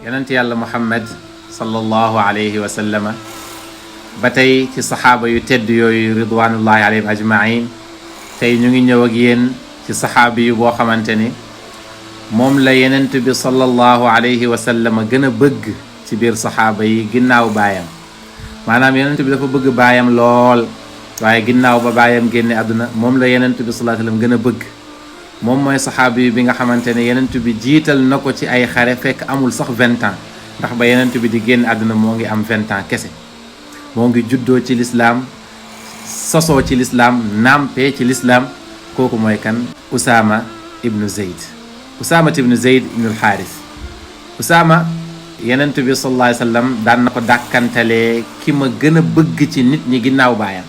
yonent yàlla muhammad sallallahu alayhi wa sallama ba tey ci saxaaba yu tedd yooyu ridwanullahi alayhim ajmain tey ñu ngi ñëw ak yéen ci saxaabi yu boo xamante ni moom la yonent bi sallallahu alayhi wa sallama gën a bëgg ci biir saxaaba yi ginnaaw baayam maanaam yonent bi dafa bëgg baayam lool waaye ginnaaw ba baayam génne àdduna moom la yonent bi sallallahu alayhi wa sallam gën a bëgg moom mooy saxaabi bi nga xamante ne yonent bi jiital na ko ci ay xare fekk amul sax 20 ans ndax ba yonent bi di génn àdduna moo ngi am 20 ans kese moo ngi juddoo ci lislaam sosoo ci lislaam nampee ci lislaam kooku mooy kan Usaama ibnu Zayd ibnu al-Xaaris Usaama yonent bi sallallahu alayhi wa sallam daan na ko dàkkantalee ki ma gën a bëgg ci nit ñi ginnaaw baayam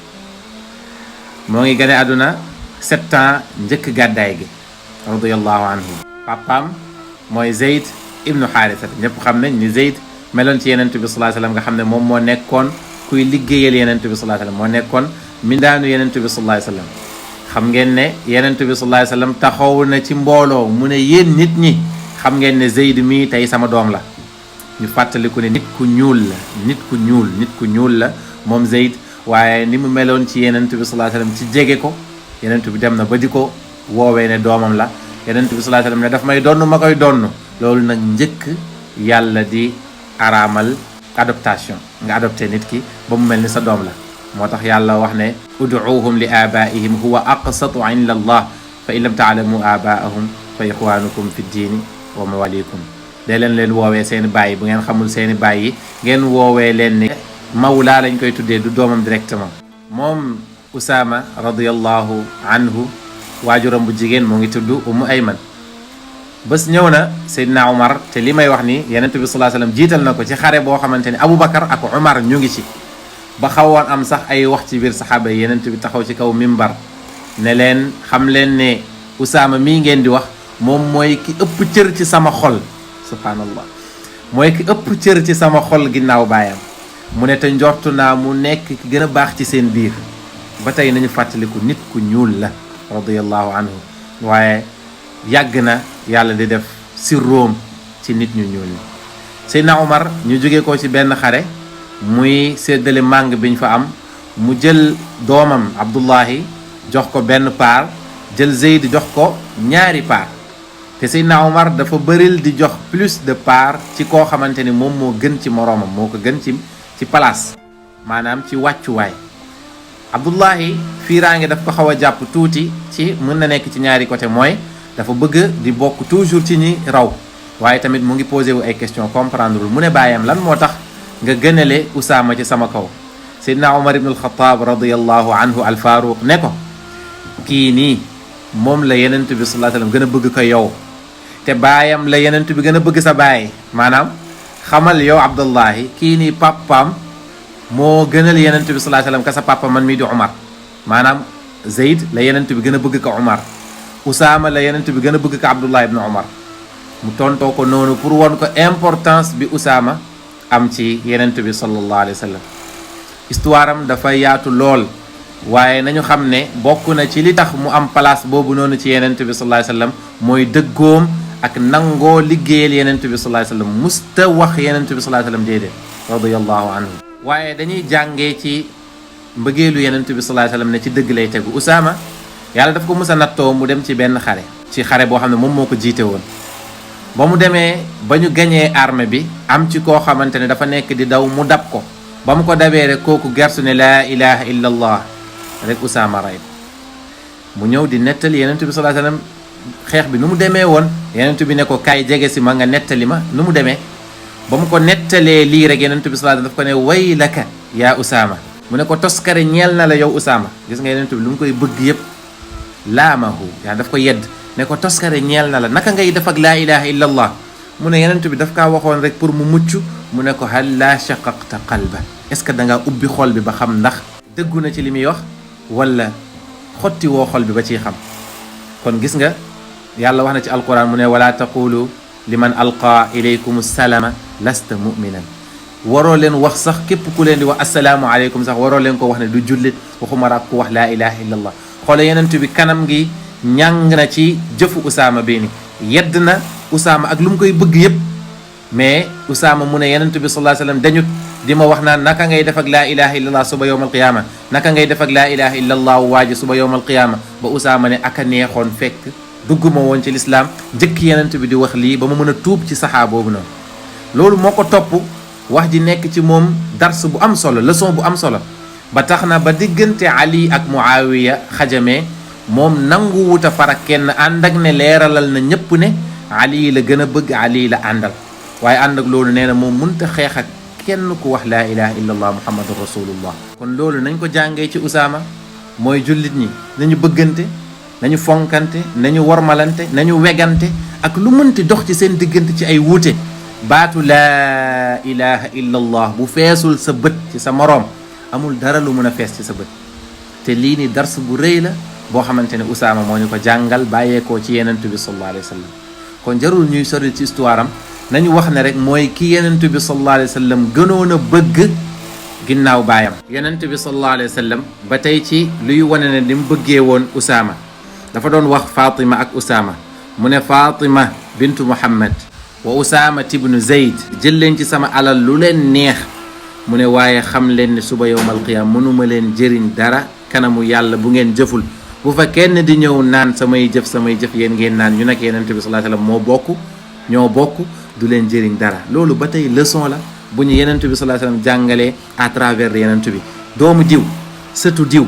moo ngi gane àdduna 7 ans njëkk gàddaay gi radiyallahu anhu papaam mooy Zayd ibnu Xaarisata ñëpp xam nañ ni Zayd meloon ci yonent bi sallallahu alayhi wa sallam nga xam ne moom moo nekkoon kuy liggéeyal yonent bi sallallahu alayhi wa sallam moo nekkoon mindaanu yonent bi sallallahu alayhi wa sallam xam ngeen ne yonent bi sallallahu alayhi wa sallam taxaw na ci mbooloo mu ne yéen nit ñi xam ngeen ne Zayd mii tey sama doom la ñu fàttaliku ne nit ku ñuul la moom Zayd waaye ni mu meloon ci yonent bi sallallahu alayhi wa sallam ci jege ko yonent bi dem na ba di ko woowee ne doomam la yonent bi sallallahu alayhi wa sallam ne daf may donn ma koy donn loolu nag njëkk yàlla di araamal adoptation nga adopté nit ki ba mu mel ni sa doom la moo tax yàlla wax ne uduuhum li abaihim huwa aqsatu inda allah fa in lam taalamu abaahum fa ixwanukum fi ddiini wa mawalikum dee leen woowee seeni bàyyi bu ngeen xamul seeni bàyyi ngeen woowee leen ni mawlaa lañ koy tuddee du doomam directement moom Usaama radiyallahu anhu waajuram bu jigéen moo ngi tudd Ummu Ayman bés ñëw na Seydina Umar te li may wax ni yonent bi sallallahu alayhi wasallam jiital na ko ci xare boo xamante ni Aboubacar ak Umar ñu ngi ci ba xawoon am sax ay wax ci biir saxaaba yi yonent bi taxaw ci kaw mimbar ne leen xam leen ne Usaama mii ngeen di wax moom mooy ki ëpp cër ci sama xol subhaanallah mooy ki ëpp cër ci sama xol ginnaaw baayam mu ne te njortu naa mu nekk ki gën a baax ci seen biir ba tey nañu fàttaliku nit ku ñuul la radiyallahu anhu waaye yàgg na yàlla di def sirroom ci nit ñu ñuul ñi Seydina Omar ñu jóge ko ci benn xare muy séddale màng biñ fa am mu jël doomam Abdullahi jox ko benn paar jël Zayd jox ko ñaari paar te Seydina Omar dafa bëril di jox plus de part ci koo xamante ni moom moo gën ci moroomam moo ko gën ci place maanaam ci wàccuwaay Abdullahi fiiraange daf ko xaw a jàpp tuuti ci mën na nekk ci ñaari côté mooy dafa bëgg di bokk toujours ci ñi raw waaye tamit mu ngi posé wu ay question comprendre mu ne bàyyam lan moo tax nga gënale Usaama ci sama kaw Seydina Omar ibn al-Khattab radiyallahu anhu al-Faruq ne ko kii nii moom la yonent bi sallallahu alayhi wasallam gën a bëgg ko yow te baayam la yonent bi gën a bëgg sa baay maanaam xamal yow Abdullahi kii nii papaam moo gënal yonent bi sallallahu alayhi wasallam ka sa papa man mii di Umar maanaam Zayd la yonent bi gën a bëgg ko Umar Usaama la yonent bi gën a bëgg ko Abdullah ibn Umar mu tontoo ko noonu pour won ko importance bi Usaama am ci yonent bi sallallahu alayhi wasallam histoire am dafa yaatu lool waaye nañu xam ne bokk na ci li tax mu am place boobu noonu ci yonent bi sallallahu alayhi wasallam mooy dëggoom ak nangoo liggéeyal yonent bi sallallahu alayhi wasallam musta wax yonent bi sallallahu alayhi wasallam déedéet radiyallahu anhu waaye dañuy jàngee ci mbëggeelu yonent bi sallallahu alayhi wasallam ne ci dëgg lay tegu Usaama yàlla daf ko mës a nattoo mu dem ci benn xare boo xam ne moom moo ko jiite woon ba mu demee ba ñu gañee armée bi am ci koo xamante ne dafa nekk di daw mu dab ko ba mu ko dabee rek kooku gersu ne laa ilaha illa allah rek Usaama ray ko mu ñëw di nettali yonent bi sallallahu alayhi wasallam xeex bi nu mu demee woon yonent bi ne ko kaay jege si ma nga nettali ma nu mu demee ba mu ko nettalee lii rek yonent bi sallallahu alayhi wasallam daf ko ne waylaka yaa Usaama mu ne ko toskare ñeel na la yow Usaama gis nga yonent bi lu mu koy bëgg yëpp laamahu yaa daf ko yedd ne ko toskare ñeel na la naka ngay def ak laa ilaha illa allah mu ne yonent bi daf kaa waxoon rek pour mu mucc mu ne ko hal laa shaqaqta qalba est ce que da ngaa ubbi xol bi ba xam ndax dëggu na ci li muy wax wala xotti woo xol bi ba ciy xam kon gis nga yàlla wax na ci alquran mu ne wala taqulu liman alqa ilaykum salama lasta muminan waroo leen wax sax képp ku leen di wax assalaamu aleykum sax waroo leen ko wax ne du jullit waxuma raak ku wax laa ilaha illa allah xoole yonent bi kanam gi ñàng na ci jëfu Usaama bi ni yedd na Usaama ak lu mu koy bëgg yëpp mais Usaama mu ne Yonent bi sallallahu alayhi wasallam dañut di ma wax naan naka ngay def ak laa ilaha illallah suba yawmal qiyaama naka ngay def ak laa ilaha illallah waaji suba yawmal qiyaama ba Usaama ne aka neexoon fekk dugguma woon ci lislaam njëkk Yonent bi di wax lii ba ma mën a tuub ci saxaa boobu noonu. loolu moo ko topp wax ji nekk ci moom dars bu am solo leçon bu am solo ba tax na ba diggante Ali ak Muawiya xajamee moom nangu wuta fara kenn ànd ak ne leeralal na ñëpp ne Ali la gën a bëgg Ali la àndal waaye ànd ak loolu nee na moom mënta xeex ak kenn ku wax laa ilaha illallah muhammadun rasulullah. kon loolu nañ ko jàngee ci Usaama mooy jullit ñi nañu bëggante nañu fonkante nañu wormalante nañu wegante ak lu mënti dox ci seen diggante ci ay wuute baatu laa ilaha illallah bu feesul sa bët ci sa moroom amul dara lu mën a fees ci sa bët. te lii ni dars bu rëy la boo xamante ne Usaama moo ñu ko jàngal bàyyeekoo ci Yonent bi sallallahu alayhi wa sallam kon jarul ñuy sori ci histoire am nañu wax ne rek mooy ki Yonent bi sallallahu alayhi wa sallam gënoon a bëgg ginnaaw baayam. Yonent bi sallallahu alayhi wa sallam ba tey ci luy wane ne ni mu bëggee woon Usaama dafa doon wax Fatima ak Usaama mu ne Fatima bintu Muhammad wa Usaama ibnu Zayd jël leen ci sama alal lu leen neex mu ne waaye xam leen ne suba yawmal qiyaama mënuma leen jëriñ dara kanamu yàlla bu ngeen jëful bu fa kenn di ñëw naan samay jëf yéen ngeen naan ñu nekk Yonent bi sallallahu alayhi wasallam ñoo bokk du leen jëriñ dara. loolu ba tey leçon la bu ñu Yonent bi sallallahu alayhi wasallam jàngalee à travers Yonent bi doomu diw sëtu diw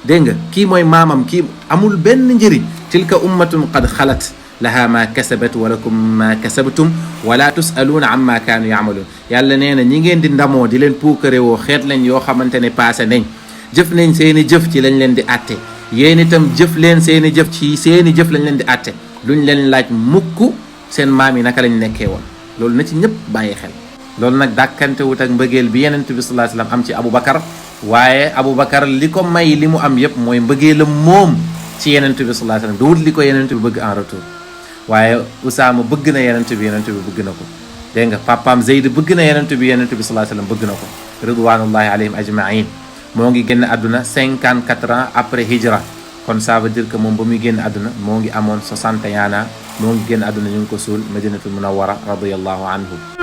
dégg nga kii mooy maamam kii amul benn njëriñ. tilka ummatun qad xalat laha ma kasabat wa lakum ma kasabtum wala tusaluuna amma kaanu yaamaluun. yàlla nee na ñi ngeen di ndamoo di leen puukare woo xeet lañ yoo xamante ne passé nañ jëf nañ seeni jëf ci lañ leen di atte yéen itam jëf leen seeni jëf ci seeni jëf lañ leen di atte luñ leen laaj mukk seen maam yi naka lañ nekkee woon. loolu na ci ñëpp bàyyi xel. loolu nag dàkkante wut ak mbëggeel bi Yonent bi sallallahu alayhi wasallam am ci Aboubacar waaye Aboubacar li ko may li mu am yëpp mooy mbëggeelam moom ci Yonent bi sallallahu alayhi wasallam du wut li ko Yonent bi bëgg en retour. waaye Usaama bëgg na Yonent bi bëgg na ko dégg nga papaam Zayd bëgg na Yonent bi sallallahu alayhi wasallam bëgg na ko ridwanullahi alayhim ajmain. moo ngi génn àdduna 54 ans après hijra kon ça veut dire que moom ba muy génn àdduna moo ngi amoon 61 ans moo ngi génn àdduna ñu ngi ko suul Madinatul Munawwara radiyallahu anhu.